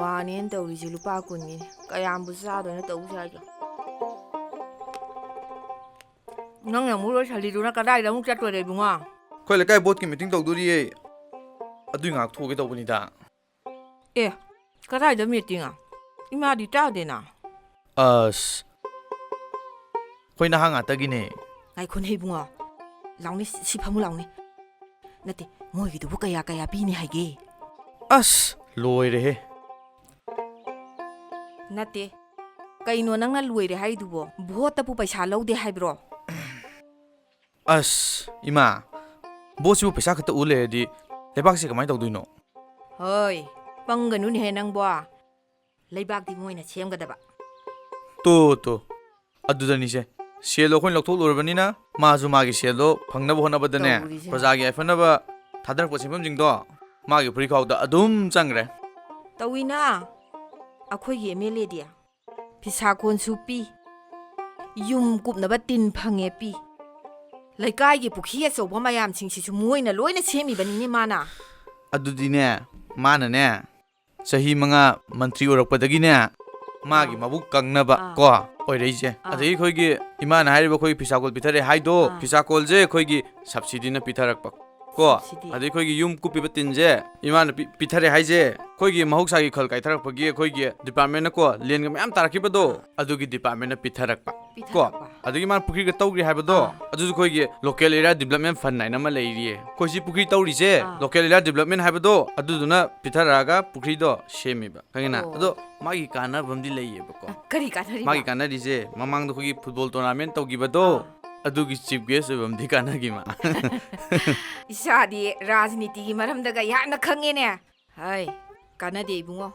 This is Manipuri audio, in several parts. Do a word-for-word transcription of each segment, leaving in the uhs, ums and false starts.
ꯃꯥꯅꯦꯅ ꯇꯧꯔꯤꯁꯦ ꯂꯨꯄꯥ ꯀꯨꯟꯒꯤꯅꯤ꯫ ꯀꯌꯥꯝꯕꯨ ꯆꯥꯗꯣꯏꯅꯣ ꯇꯧꯁꯦ ꯍꯥꯏꯁꯦ? ꯅꯪꯅ ꯑꯃꯨꯛ ꯂꯣꯏꯁꯜꯂꯤꯗꯨꯅ ꯀꯗꯥꯏꯗ ꯑꯃꯨꯛ ꯆꯠꯇꯣꯏꯔꯦ ꯏꯕꯨꯡꯉꯣ? ꯑꯩꯈꯣꯏ ꯂꯩꯀꯥꯏ ꯕꯣꯠꯀꯤ ꯃꯤꯇꯤꯡ ꯇꯧꯗꯣꯔꯤꯌꯦ꯫ ꯑꯗꯨꯏ ꯉꯥꯏꯍꯥꯛ ꯊꯣꯛꯎꯒꯦ ꯇꯧꯕꯅꯤꯗ꯫ ꯑꯦ, ꯀꯗꯥꯏꯗ ꯃꯤꯇꯤꯡ? ꯏꯃꯥꯗꯤ ꯇꯥꯗꯦꯅ꯫ ꯑꯁ, ꯑꯩꯈꯣꯏ ꯅꯍꯥ ꯉꯥꯛꯇꯒꯤꯅꯦ꯫ ꯉꯥꯏꯈꯣꯅꯦ ꯏꯕꯨꯡꯉꯣ꯫ ꯂꯥꯎꯅꯦ, ꯁꯤ ꯐꯝꯃꯨ ꯂꯥꯎꯅꯦ꯫ ꯅꯠꯇꯦ, ꯃꯣꯏꯒꯤꯗꯨꯕꯨ ꯀꯌꯥ ꯀꯌꯥ ꯄꯤꯅꯤ ꯍꯥꯏꯒꯦ? ꯑꯁ, ꯂꯣꯏꯔꯦꯍꯦ꯫ ꯅꯠꯇꯦ, ꯀꯩꯅꯣ ꯅꯪꯅ ꯂꯣꯏꯔꯦ ꯍꯥꯏꯗꯨꯕꯣ? ꯚꯣꯠꯇꯕꯨ ꯄꯩꯁꯥ ꯂꯧꯗꯦ ꯍꯥꯏꯕ꯭ꯔꯣ? ꯑꯁ, ꯏꯃꯥ, ꯚꯣꯠꯁꯤꯕꯨ ꯄꯩꯁꯥ ꯈꯛꯇ ꯎ ꯂꯩꯔꯗꯤ ꯂꯩꯕꯥꯛꯁꯦ ꯀꯃꯥꯏꯅ ꯇꯧꯗꯣꯏꯅꯣ? ꯍꯣꯏ, ꯄꯪꯒꯅꯨꯅꯦꯍꯦ ꯅꯪꯕꯣ꯫ ꯂꯩꯕꯥꯛꯇꯤ ꯃꯣꯏꯅ ꯁꯦꯝꯒꯗꯕ꯫ ꯇꯣ, ꯇꯣ, ꯑꯗꯨꯗꯅꯤꯁꯦ꯫ ꯁꯦꯜꯗꯣ ꯑꯩꯈꯣꯏꯅ ꯂꯧꯊꯣꯛꯂꯨꯔꯕꯅꯤꯅ ꯃꯥꯁꯨ ꯃꯥꯒꯤ ꯁꯦꯜꯗꯣ ꯐꯪꯅꯕ ꯍꯣꯠꯅꯕꯗꯅꯦ, ꯇꯧꯔꯤꯁꯦ꯫ ꯄ꯭ꯔꯖꯥꯒꯤ ꯌꯥꯏꯐꯅꯕ ꯊꯥꯗꯔꯛꯄ ꯁꯦꯟꯐꯝꯁꯤꯡꯗꯣ ꯃꯥꯒꯤ ꯐꯨꯔꯤꯈꯥꯎꯗ ꯑꯗꯨꯝ ꯆꯪꯈ꯭ꯔꯦ꯫ ꯇꯧꯏꯅ, ꯑꯩꯈꯣꯏꯒꯤ ꯑꯦꯝ ꯑꯦꯜ ꯑꯦꯗꯤ ꯐꯤꯁꯥ ꯀꯣꯟꯁꯨ ꯄꯤ, ꯌꯨꯝ ꯀꯨꯞꯅꯕ ꯇꯤꯟ ꯐꯪꯉꯦ ꯄꯤ, ꯂꯩꯀꯥꯏꯒꯤ ꯄꯨꯈ꯭ꯔꯤ ꯑꯆꯧꯕ ꯃꯌꯥꯝꯁꯤꯡꯁꯤꯁꯨ ꯃꯣꯏꯅ ꯂꯣꯏꯅ ꯁꯦꯝꯃꯤꯕꯅꯤꯅꯦ ꯃꯥꯅ꯫ ꯑꯗꯨꯗꯤꯅꯦ, ꯃꯥꯅꯅꯦ, ꯆꯍꯤ ꯃꯉꯥ ꯃꯟꯇ꯭ꯔꯤ ꯑꯣꯏꯔꯛꯄꯗꯒꯤꯅꯦ, ꯃꯥꯒꯤ ꯑꯥ꯫ ꯃꯕꯨꯛ ꯀꯪꯅꯕ ꯑꯥ꯫ ꯀꯣ ꯑꯣꯏꯔꯛꯏꯁꯦ꯫ ꯑꯥ꯫ ꯑꯗꯒꯤ ꯑꯩꯈꯣꯏꯒꯤ ꯏꯃꯥꯅ ꯍꯥꯏꯔꯤꯕ ꯑꯩꯈꯣꯏꯒꯤ ꯐꯤꯁꯥꯀꯣꯜ ꯄꯤꯊꯔꯛꯑꯦ ꯍꯥꯏꯗꯣ, ꯑꯥ꯫ ꯐꯤꯁꯥꯀꯣꯜꯁꯦ ꯑꯩꯈꯣꯏꯒꯤ subsidyꯅ ꯄꯤꯊꯔꯛꯄ ꯀꯣ꯫ Subsidy꯫ ꯑꯗꯩ ꯑꯩꯈꯣꯏꯒꯤ ꯌꯨꯝ ꯀꯨꯞꯄꯤꯕ ꯇꯤꯟꯁꯦ ꯏꯃꯥꯅ ꯄꯤ-, ꯄꯤꯊꯔꯦ ꯍꯥꯏꯁꯦ, ꯑꯩꯈꯣꯏꯒꯤ ꯃꯍꯧꯁꯥꯒꯤ ꯈꯜ ꯀꯥꯏꯊꯔꯛꯄꯒꯤ ꯑꯩꯈꯣꯏꯒꯤ departmentꯅ ꯀꯣ, ꯂꯦꯟꯒ ꯃꯌꯥꯝ ꯇꯥꯔꯛꯈꯤꯕꯗꯣ, ꯑꯥ꯫ ꯑꯗꯨꯒꯤ departmentꯅ ꯄꯤꯊꯔꯛꯄ꯫ ꯀꯣ, ꯄꯤꯊꯔꯛꯄ꯫ ꯑꯗꯒꯤ ꯃꯥꯅ ꯄꯨꯈ꯭ꯔꯤꯒ ꯇꯧꯈ꯭ꯔꯤ ꯍꯥꯏꯕꯗꯣ, ꯑꯥ꯫ ꯑꯗꯨꯁꯨ ꯑꯩꯈꯣꯏꯒꯤ local area development fund ꯍꯥꯏꯅ ꯑꯃ ꯂꯩꯔꯤꯌꯦ꯫ ꯑꯩꯈꯣꯏ ꯁꯤ ꯄꯨꯈ꯭ꯔꯤ ꯇꯧꯔꯤꯁꯦ, ꯑꯥ꯫ Local area development ꯍꯥꯏꯕꯗꯣ, ꯑꯗꯨꯗꯨꯅ ꯄꯤꯊꯔꯛꯑꯒ ꯄꯨꯈ꯭ꯔꯤꯗꯣ ꯁꯦꯝꯃꯤꯕ, ꯈꯪꯉꯤꯅ? ꯑꯣ꯫ ꯑꯗꯣ ꯃꯥꯒꯤ ꯀꯥꯟꯅꯕ ꯑꯃꯗꯤ ꯂꯩꯌꯦꯕꯀꯣ꯫ ꯀꯔꯤ ꯀꯥꯟꯅꯔꯤꯕ? ꯃꯥꯒꯤ ꯀꯥꯟꯅꯔꯤꯁꯦ, ꯃꯃꯥꯡꯗ ꯑꯩꯈꯣꯏꯒꯤ football tournament ꯇꯧꯈꯤꯕꯗꯣ, ꯑꯥ꯫ ꯑꯗꯨꯒꯤ chief guest ꯑꯣꯏꯕ ꯑꯃꯗꯤ ꯀꯥꯟꯅꯈꯤ ꯃꯥ꯫ ꯏꯁꯥꯗꯤ ꯔꯥꯖꯅꯤꯇꯤꯒꯤ ꯃꯔꯝꯗꯒ ꯌꯥꯝꯅ ꯈꯪꯉꯦꯅꯦ꯫ ꯍꯥꯏ, ꯀꯥꯟꯅꯗꯦ ꯏꯕꯨꯡꯉꯣ꯫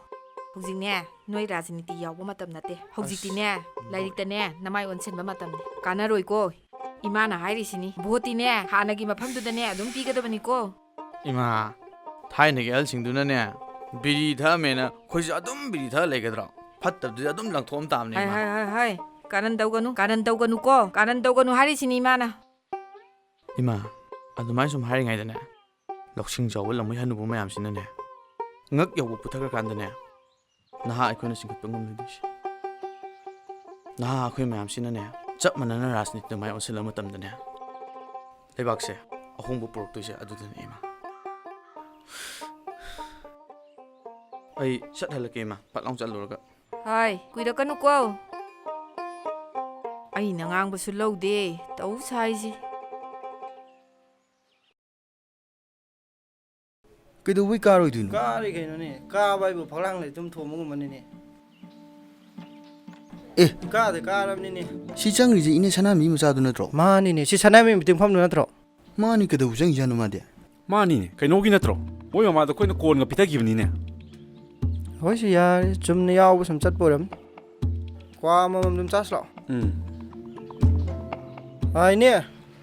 ꯍꯧꯖꯤꯛꯅꯦ, ꯅꯣꯏ ꯔꯥꯖꯅꯤꯇꯤ ꯌꯥꯎꯕ ꯃꯇꯝ ꯅꯠꯇꯦ꯫ ꯍꯧꯖꯤꯛꯇꯤꯅꯦ, ꯑꯁ, ꯂꯥꯏꯔꯤꯛꯇꯅꯦ ꯅꯃꯥꯏ ꯑꯣꯟꯁꯤꯟꯕ ꯃꯇꯝꯅꯤ꯫ ꯀꯥꯟꯅꯔꯣꯏꯀꯣ꯫ ꯏꯃꯥꯅ ꯍꯥꯏꯔꯤꯁꯤꯅꯤ, ꯚꯣꯠꯇꯤꯅꯦ ꯍꯥꯟꯅꯒꯤ ꯃꯐꯝꯗꯨꯗꯅꯦ ꯑꯗꯨꯝ ꯄꯤꯒꯗꯕꯅꯤꯀꯣ꯫ ꯏꯃꯥ, ꯊꯥꯏꯅꯒꯤ ꯑꯍꯜꯁꯤꯡꯗꯨꯅꯅꯦ ꯕꯤꯔꯤ ꯊꯛꯑꯝꯃꯦꯅ ꯑꯩꯈꯣꯏꯁꯨ ꯑꯗꯨꯝ ꯕꯤꯔꯤ ꯊꯛꯑ ꯂꯩꯒꯗ꯭ꯔꯣ? ꯐꯠꯇꯕꯗꯨꯗꯤ ꯑꯗꯨꯝ ꯂꯪꯊꯣꯛꯑꯝ ꯇꯥꯕꯅꯤ, ꯍꯥꯏ, ꯏꯃꯥ꯫ ꯍꯥꯏ, ꯍꯥꯏ, ꯍꯥꯏ꯫ ꯀꯥꯔꯟ ꯇꯧꯒꯅꯨ, ꯀꯥꯔꯟ ꯇꯧꯒꯅꯨꯀꯣ꯫ ꯀꯥꯔꯟ ꯇꯧꯒꯅꯨ ꯍꯥꯏꯔꯤꯁꯤꯅꯤ ꯏꯃꯥꯅ꯫ ꯏꯃꯥ, ꯑꯗꯨꯃꯥꯏꯅ ꯁꯨꯝ ꯍꯥꯏꯔꯤꯉꯩꯗꯅꯦ, ꯂꯧꯁꯤꯡ ꯆꯥꯎꯕ ꯂꯝꯃꯩ ꯍꯅꯨꯕ ꯃꯌꯥꯝꯁꯤꯅꯅꯦ, ꯉꯛ ꯌꯧꯕ ꯄꯨꯊꯈ꯭ꯔꯀꯥꯟꯗꯅꯦ, ꯅꯍꯥ ꯑꯩꯈꯣꯏꯅ ꯆꯤꯡꯈꯠꯄ ꯉꯝꯂꯣꯏꯗꯣꯏꯁꯦ꯫ ꯅꯍꯥ ꯑꯩꯈꯣꯏ ꯃꯌꯥꯝꯁꯤꯅꯅꯦ, ꯆꯞ ꯃꯥꯟꯅꯅ ꯔꯥꯖꯅꯤꯇꯤꯗ ꯃꯥꯏ ꯑꯣꯟꯁꯤꯜꯂ ꯃꯇꯝꯗꯅꯦ, ꯂꯩꯕꯥꯛꯁꯦ ꯑꯍꯣꯡꯕ ꯄꯨꯔꯛꯇꯣꯏꯁꯦ ꯑꯗꯨꯗꯅꯦ, ꯏꯃꯥ꯫ ꯑꯩ ꯁꯠ ꯍꯜꯂꯛꯀꯦ, ꯏꯃꯥ, ꯐꯠ ꯂꯥꯎ ꯆꯠꯂꯨꯔꯒ꯫ ꯍꯥꯏ, ꯀꯨꯏꯔꯛꯀꯅꯨꯀꯣ꯫ ꯑꯩꯅ ꯉꯥꯡꯕꯁꯨ ꯂꯧꯗꯦ, ꯇꯧ ꯁꯥꯏꯁꯤ꯫ ꯀꯩꯗꯧꯕꯩ ꯀꯥꯔꯣꯏꯗꯣꯏꯅꯣ? ꯀꯥꯔꯤ ꯀꯩꯅꯣꯅꯦ? ꯀꯥꯕ ꯍꯥꯏꯕꯨ ꯐꯛꯂꯥꯡ ꯂꯩꯇꯨꯝ ꯊꯣꯝꯕꯒꯨꯝꯕꯅꯤꯅꯦ꯫ ꯑꯦ꯫ ꯀꯥꯗ ꯀꯥꯔꯕꯅꯤꯅꯦ꯫ ꯁꯤ ꯆꯪꯉꯤꯁꯦ ꯏꯅꯦ ꯁꯅꯥꯃꯤ ꯃꯆꯥꯗꯨ ꯅꯠꯇ꯭ꯔꯣ? ꯃꯥꯅꯤꯅꯦ, ꯁꯤ ꯁꯅꯥꯃꯤ ꯃꯇꯦꯡ ꯐꯝꯗꯨ ꯅꯠꯇ꯭ꯔꯣ? ꯃꯥꯅꯤ, ꯀꯩꯗꯧꯕ ꯆꯪꯉꯤꯖꯥꯠꯅꯣ ꯃꯥꯗꯤ? ꯃꯥꯅꯤꯅꯦ, ꯀꯩꯅꯣꯒꯤ ꯅꯠꯇ꯭ꯔꯣ? ꯃꯣꯏ ꯃꯃꯥꯗ ꯑꯩꯈꯣꯏꯅ ꯀꯣꯟꯒ ꯄꯤꯊꯈꯤꯕꯅꯤꯅꯦ꯫ ꯍꯣꯏꯁꯦ, ꯌꯥꯔꯦ, ꯆꯨꯝꯅ ꯌꯥꯎꯕ ꯁꯨꯝ ꯆꯠꯄ ꯑꯣꯏꯔꯝꯅꯤ꯫ ꯀ꯭ꯋꯥ ꯑꯃꯃꯝ ꯑꯗꯨꯝ ꯆꯥꯁꯤ ꯂꯥꯛꯑꯣ꯫ ꯎꯝ꯫ ꯑꯥ, ꯏꯅꯦ꯫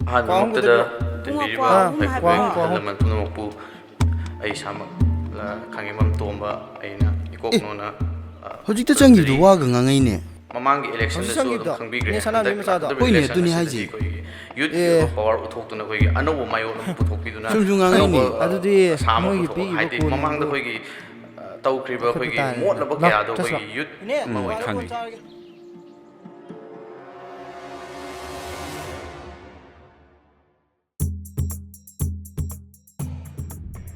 ꯑꯍꯥꯟꯕ ꯀ꯭ꯋꯥ ꯑꯍꯨꯝ ꯃꯛꯇꯗ ꯀꯩꯗꯧꯔꯤꯅꯣ? ꯇꯤꯟꯕꯤꯔꯤꯕ ꯄꯨꯡ ꯑꯍꯨꯝ ꯑꯩꯈꯣꯏ ꯍꯥꯏꯕ꯫ ꯑꯍꯜ ꯂꯃꯟ ꯄꯨꯝꯅꯃꯛꯄꯨ ꯑꯩ ꯏꯁꯥꯃꯛ ꯈꯥꯉꯦꯝꯕꯝ ꯇꯣꯝꯕ ꯑꯩꯅ ꯏꯀꯣꯛ ꯑꯦ꯫ ꯅꯣꯅ, ꯑ, ꯍꯧꯖꯤꯛꯇ ꯆꯪꯈꯤꯕꯗꯣ ꯈꯨꯔꯨꯝꯖꯔꯤ꯫ ꯋꯥꯒ ꯉꯥꯡꯉꯛꯏꯅꯦ꯫ ꯃꯃꯥꯡꯒꯤ ꯍꯣꯏꯅꯦ, election ꯗꯁꯨ ꯑꯗꯨꯝ ꯈꯪꯕꯤꯈ꯭ꯔꯦ꯫ ꯍꯟꯗꯛ ꯂꯥꯛꯂꯤꯕ ꯍꯣꯏꯅꯦ, election ꯑꯗꯨꯅꯤ ꯑꯁꯤꯗꯗꯤ ꯍꯥꯏꯁꯦ꯫ ꯑꯩꯈꯣꯏꯒꯤ youth ꯒꯤ ꯑꯦ꯫ ꯑꯣꯏꯕ power ꯎꯠꯊꯣꯛꯇꯨꯅ ꯑꯩꯈꯣꯏꯒꯤ ꯑꯅꯧꯕ ꯃꯥꯏꯑꯣꯟ ꯑꯃ ꯄꯨꯊꯣꯛꯄꯤꯗꯨꯅ ꯆꯨꯝꯁꯨ ꯉꯥꯡꯉꯛꯏꯅꯦ꯫ ꯑꯅꯧꯕ ꯑꯁꯥ ꯑꯃ ꯄꯨꯊꯣꯛꯄ꯫ ꯍꯥꯏꯗꯤ ꯃꯃꯥꯡꯗ ꯑꯩꯈꯣꯏꯒꯤ, ꯑ, ꯇꯧꯈ꯭ꯔꯤꯕ ꯑꯩꯈꯣꯏꯒꯤ ꯃꯣꯠꯂꯕ ꯀꯌꯥꯗꯣ ꯑꯩꯈꯣꯏꯒꯤ youth ꯏꯅꯦ, ꯑꯃ ꯑꯣꯏꯅ ꯈꯪꯉꯤ꯫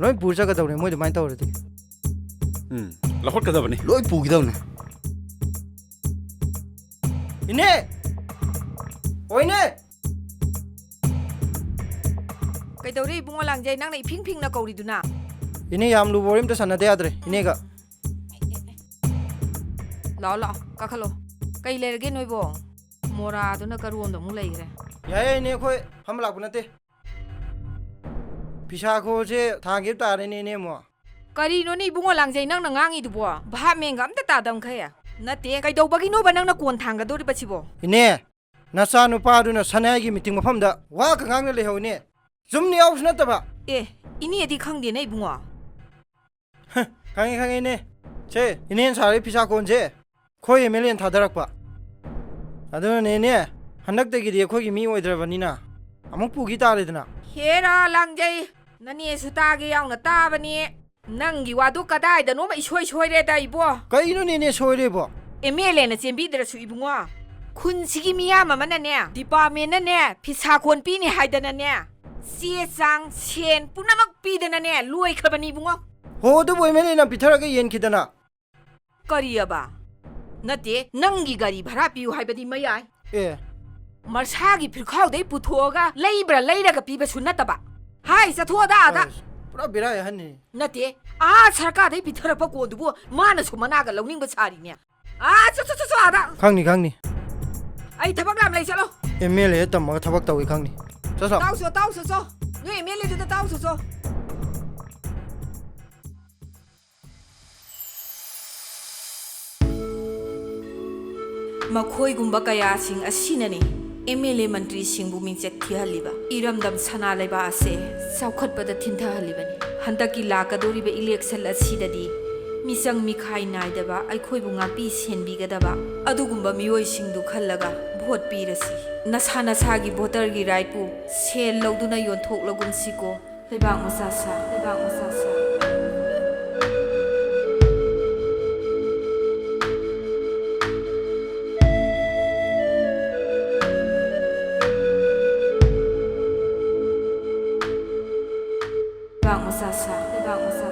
ꯂꯣꯏ ꯄꯨꯔ ꯆꯠꯀꯗꯧꯔꯦ ꯃꯣꯏ ꯑꯗꯨꯃꯥꯏꯅ ꯇꯧꯔꯗꯤ꯫ ꯎꯝ, ꯂꯧꯈꯠꯀꯗꯕꯅꯤ꯫ ꯂꯣꯏ ꯄꯨꯈꯤꯗꯧꯅꯦ꯫ ꯏꯅꯦ! ꯑꯣ, ꯏꯅꯦ! ꯀꯩꯗꯧꯔꯦ ꯏꯕꯨꯡꯉꯣ ꯂꯥꯡꯖꯩ? ꯅꯪꯅ ꯏꯐꯤꯡ ꯐꯤꯡꯅ ꯀꯧꯔꯤꯗꯨꯅ? ꯏꯅꯦ, ꯌꯥꯝ ꯂꯨꯕ ꯋꯥꯔꯤ ꯑꯝꯇ ꯁꯥꯟꯅꯗ ꯌꯥꯗ꯭ꯔꯦ ꯏꯅꯦꯒ꯫ ꯂꯥꯛꯑꯣ, ꯂꯥꯛꯑꯣ, ꯀꯥꯈꯠꯂꯣ꯫ ꯀꯩ ꯂꯩꯔꯒꯦ ꯅꯣꯏꯕꯣ? ꯃꯣꯔꯥꯗꯨꯅ ꯀꯔꯣꯟꯗ ꯑꯃꯨꯛ ꯂꯩꯈ꯭ꯔꯦ꯫ ꯌꯥꯏꯌꯦ ꯏꯅꯦ, ꯑꯩꯈꯣꯏ ꯐꯝꯕ ꯂꯥꯛꯄ ꯅꯠꯇꯦ꯫ ꯐꯤꯁꯥ ꯈꯣꯁꯦ ꯊꯥꯡꯈꯤꯕ ꯇꯥꯔꯦꯅꯦ ꯏꯅꯦ ꯑꯃꯨꯛ꯫ ꯀꯔꯤꯅꯣꯅꯦ ꯏꯕꯨꯡꯉꯣ ꯂꯥꯡꯖꯩ ꯅꯪꯅ ꯉꯥꯡꯉꯤꯗꯨꯕꯣ? ꯚꯥꯞ ꯃꯦꯟꯒ ꯑꯝꯇ ꯇꯥꯗꯝꯈꯩ꯫ ꯅꯠꯇꯦ, ꯀꯩꯗꯧꯕꯒꯤꯅꯣꯕ ꯅꯪꯅ ꯀꯣꯟ ꯊꯥꯡꯒꯗꯧꯔꯤꯕꯁꯤꯕꯣ? ꯏꯅꯦ, ꯅꯆꯥꯅꯨꯄꯥꯗꯨꯅ ꯁꯅꯥꯒꯤ meeting ꯃꯐꯝꯗ ꯋꯥꯒ ꯉꯥꯡꯅ ꯂꯩꯍꯧꯏꯅꯦ꯫ ꯆꯨꯝꯅ ꯌꯥꯎꯕꯁꯨ ꯅꯠꯇꯕ꯫ ꯑꯦ, ꯏꯅꯦꯗꯤ ꯈꯪꯗꯦꯅꯦ ꯏꯕꯨꯡꯉꯣ꯫ ꯍ, ꯈꯪꯉꯦ, ꯈꯪꯉꯦ, ꯏꯅꯦ꯫ ꯁꯦ, ꯏꯅꯦꯅ ꯁꯥꯔꯤ ꯐꯤꯁꯥ ꯀꯣꯟꯁꯦ ꯑꯩꯈꯣꯏ MLA ꯅ ꯊꯥꯗꯔꯛꯄ꯫ ꯑꯗꯨꯅꯅꯦ, ꯏꯅꯦ, ꯍꯟꯗꯛꯇꯒꯤꯗꯤ ꯑꯩꯈꯣꯏꯒꯤ ꯃꯤ ꯑꯣꯏꯗ꯭ꯔꯕꯅꯤꯅ ꯑꯃꯨꯛ ꯄꯨꯈꯤ ꯇꯥꯔꯦꯗꯅ꯫ ꯍꯦꯔꯥ ꯂꯥꯡꯖꯩ, ꯅꯅꯦꯁꯨ ꯇꯥꯒꯦ ꯌꯥꯎꯅ ꯇꯥꯕꯅꯤ꯫ ꯅꯪꯒꯤ ꯋꯥꯗꯨ ꯀꯗꯥꯏꯗꯅꯣꯃ ꯏꯁꯣꯏ ꯁꯣꯏꯔꯦꯗ, ꯏꯕꯣ꯫ ꯀꯩꯅꯣꯅꯦꯅꯦ ꯁꯣꯏꯔꯦꯕꯣ? ꯑꯦꯝ ꯑꯦꯜ ꯑꯦꯅ ꯆꯦꯟꯕꯤꯗ꯭ꯔꯁꯨ, ꯏꯕꯨꯡꯉꯣ, ꯈꯨꯟꯁꯤꯒꯤ ꯃꯤꯌꯥꯝ ꯑꯃꯅꯅꯦ, ꯗꯤꯄꯥꯔꯠꯃꯦꯟꯅꯅꯦ, ꯐꯤꯁꯥ ꯀꯣꯟ ꯄꯤꯅꯤ ꯍꯥꯏꯗꯅꯅꯦ, ꯆꯦ ꯆꯥꯡ, ꯁꯦꯟ ꯄꯨꯝꯅꯃꯛ ꯄꯤꯗꯅꯅꯦ, ꯂꯣꯏꯈ꯭ꯔꯕꯅꯤ, ꯏꯕꯨꯡꯉꯣ꯫ ꯍꯣ, ꯑꯗꯨꯕꯨ ꯑꯦꯝ ꯑꯦꯜ ꯑꯦꯅ ꯄꯤꯊꯔꯒ ꯌꯦꯟꯈꯤꯗꯅ꯫ ꯀꯔꯤꯑꯕ? ꯅꯠꯇꯦ, ꯅꯪꯒꯤ ꯒꯥꯔꯤ ꯚꯔꯥ ꯄꯤꯌꯨ ꯍꯥꯏꯕꯗꯤ ꯃꯌꯥꯏ꯫ ꯑꯦ꯫ ꯃꯁꯥꯒꯤ ꯐꯤꯔꯈꯥꯎꯗꯩ ꯄꯨꯊꯣꯛꯑꯒ ꯂꯩꯕ꯭ꯔꯥ ꯂꯩꯔꯒ ꯄꯤꯕꯁꯨ ꯅꯠꯇꯕ꯫ ꯍꯥꯏ, ꯆꯠꯊꯣꯛꯑꯗ ꯑꯥꯗ꯫ ꯑꯁ, ꯄꯨꯔꯥ ꯕꯦꯔꯥ ꯑꯍꯟꯅꯤ꯫ ꯅꯠꯇꯦ, ꯑꯥ ꯁꯔꯀꯥꯔꯗꯩ ꯄꯤꯊꯔꯛꯄ ꯀꯣꯟꯗꯨꯕꯨ ꯃꯥꯅꯁꯨ ꯃꯅꯥꯒ ꯂꯧꯅꯤꯡꯕ ꯁꯥꯔꯤꯅꯦ꯫ ꯑꯥ, ꯆꯠ, ꯆꯠ, ꯆꯠ, ꯆꯠ ꯑꯥꯗ꯫ ꯈꯪꯅꯤ, ꯈꯪꯅꯤ꯫ ꯑꯩ ꯊꯕꯛ ꯌꯥꯝ ꯂꯩ, ꯆꯠꯂꯣ꯫ ꯑꯦꯝ ꯑꯦꯜ ꯑꯦ ꯇꯝꯃꯒ ꯊꯕꯛ ꯇꯧꯏ ꯈꯪꯅꯤ꯫ ꯆꯠ, ꯆꯠ꯫ ꯇꯥꯎ ꯆꯣ, ꯇꯥꯎ ꯆꯣ, ꯆꯣ꯫ ꯅꯣꯏ ꯑꯦꯝ ꯑꯦꯜ ꯑꯦꯗꯨꯗ ꯇꯥꯎ ꯆꯣ, ꯆꯣ꯫ ꯃꯈꯣꯏꯒꯨꯝꯕ ꯀꯌꯥꯁꯤꯡ ꯑꯁꯤꯅꯅꯤ ꯑꯦꯝ ꯑꯦꯜ ꯑꯦ ꯃꯟꯇ꯭ꯔꯤꯁꯤꯡꯕꯨ ꯃꯤꯡꯆꯠ ꯊꯤꯍꯜꯂꯤꯕ, ꯏꯔꯝꯗꯝ ꯁꯅꯥ ꯂꯩꯕꯥꯛ ꯑꯁꯦ ꯆꯥꯎꯈꯠꯄꯗ ꯊꯤꯟꯊꯍꯜꯂꯤꯕꯅꯤ꯫ ꯍꯟꯗꯛꯀꯤ ꯂꯥꯛꯀꯗꯧꯔꯤꯕ ꯏꯂꯦꯛꯁꯟ ꯑꯁꯤꯗꯗꯤ ꯃꯤꯆꯪ ꯃꯤꯈꯥꯏ ꯅꯥꯏꯗꯕ, ꯑꯩꯈꯣꯏꯕꯨ ꯉꯥꯛꯄꯤ ꯁꯦꯟꯕꯤꯒꯗꯕ ꯑꯗꯨꯒꯨꯝꯕ ꯃꯤꯑꯣꯏꯁꯤꯡꯗꯨ ꯈꯜꯂꯒ ꯚꯣꯠ ꯄꯤꯔꯁꯤ꯫ ꯅꯁꯥ ꯅꯁꯥꯒꯤ ꯚꯣꯇꯔꯒꯤ ꯔꯥꯏꯠꯄꯨ ꯁꯦꯜ ꯂꯧꯗꯨꯅ ꯌꯣꯟꯊꯣꯛꯂꯒꯨꯝꯁꯤꯀꯣ꯫ ꯂꯩꯕꯥꯛ ꯃꯆꯥ ꯁꯥ, ꯂꯩꯕꯥꯛ ꯃꯆꯥ ꯁꯥ꯫ ꯂꯩꯕꯥꯛ ꯃꯆꯥ ꯁꯥ, ꯂꯩꯕꯥꯛ ꯃꯆꯥ